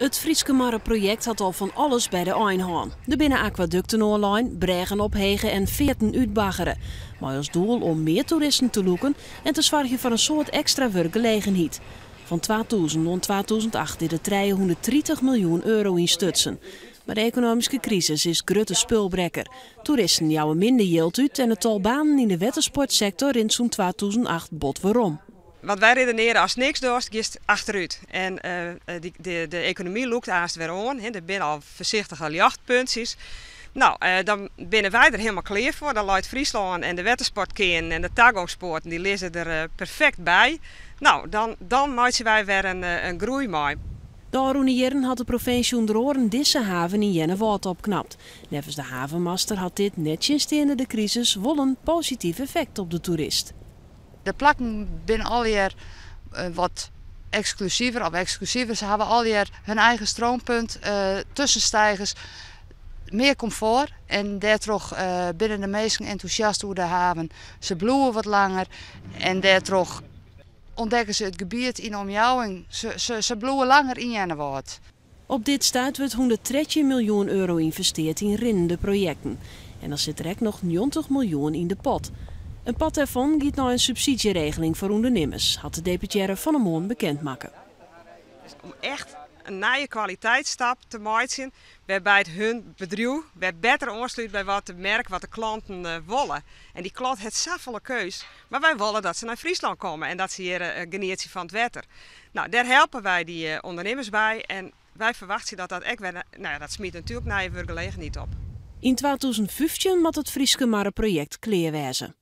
It Fryske Marreprojekt hat al fan alles by de ein hân. Der binne akwadukten oanlein, brêgen ophege en fearten útbaggere. Mei as doel om mear toeristen te lûken en te soargjen foar in soad ekstra wurkgelegenheid. Fan 2000 oant 2008 is der 330 miljoen euro yn stutsen. Mar de ekonomyske krisis is grutte spulbrekker. Toeristen jouwe minder jild út en it tal banen yn de wettersportsektor rint sûnt 2008 bot werom. Want wy redenearje, ast niks dochst, giest achterút. En de ekonomy lûkt aanst wer oan. Der binne al foarsichtige ljochtpuntsjes. No, dan binne wy der hielendal klear foar. Dan leit Fryslân en de wettersportkearnen en de tagongspoarten, dy lizze der perfekt by. No, dan meitsje wy wer in groei mei. De ôfrûne jierren hat de provinsje ûnder oaren dizze haven yn Earnewâld opknapt. Neffens de havenmaster hat dit nettsjinsteande de krisis wol in posityf effekt op de toerist. De plakken binne allegear wat eksklusiver of eksklusiver. Se hawwe allegear hun eigen stroompunt, tuskensteigers, mear komfort en dêrtroch binne de minsken entûsjast oer de haven. Se bliuwe wat langer en dêrtroch ûntdekke se it gebiet yn de omjouwing. Se bliuwe langer yn Earnewâld. Op dit stuit wurdt 113 miljoen euro ynvestearre yn rinnende projekten. En dan sit der ek noch 90 miljoen yn de pot. In part dêrfan giet nei in subsydzjeregeling foar ûndernimmers, hat de deputearre fan 'e moarn bekend makke. Dus om echt in nije kwaliteitsstap te meitsjen, wêrby't hun bedriuw wer better oanslút by wat de merk, wat de klanten wolle. En dy klant hat safolle keus, mar wy wolle dat se nei Fryslân komme en dat se hjir genietsje fan it wetter. No, dêr helpe wy dy ûndernimmers by en wy ferwachtsje dat dat ek wer, no ja, dat smyt natuerlik nije wurkgelegenheid op. Yn 2015 moat it Fryske Marreprojekt klear wêze.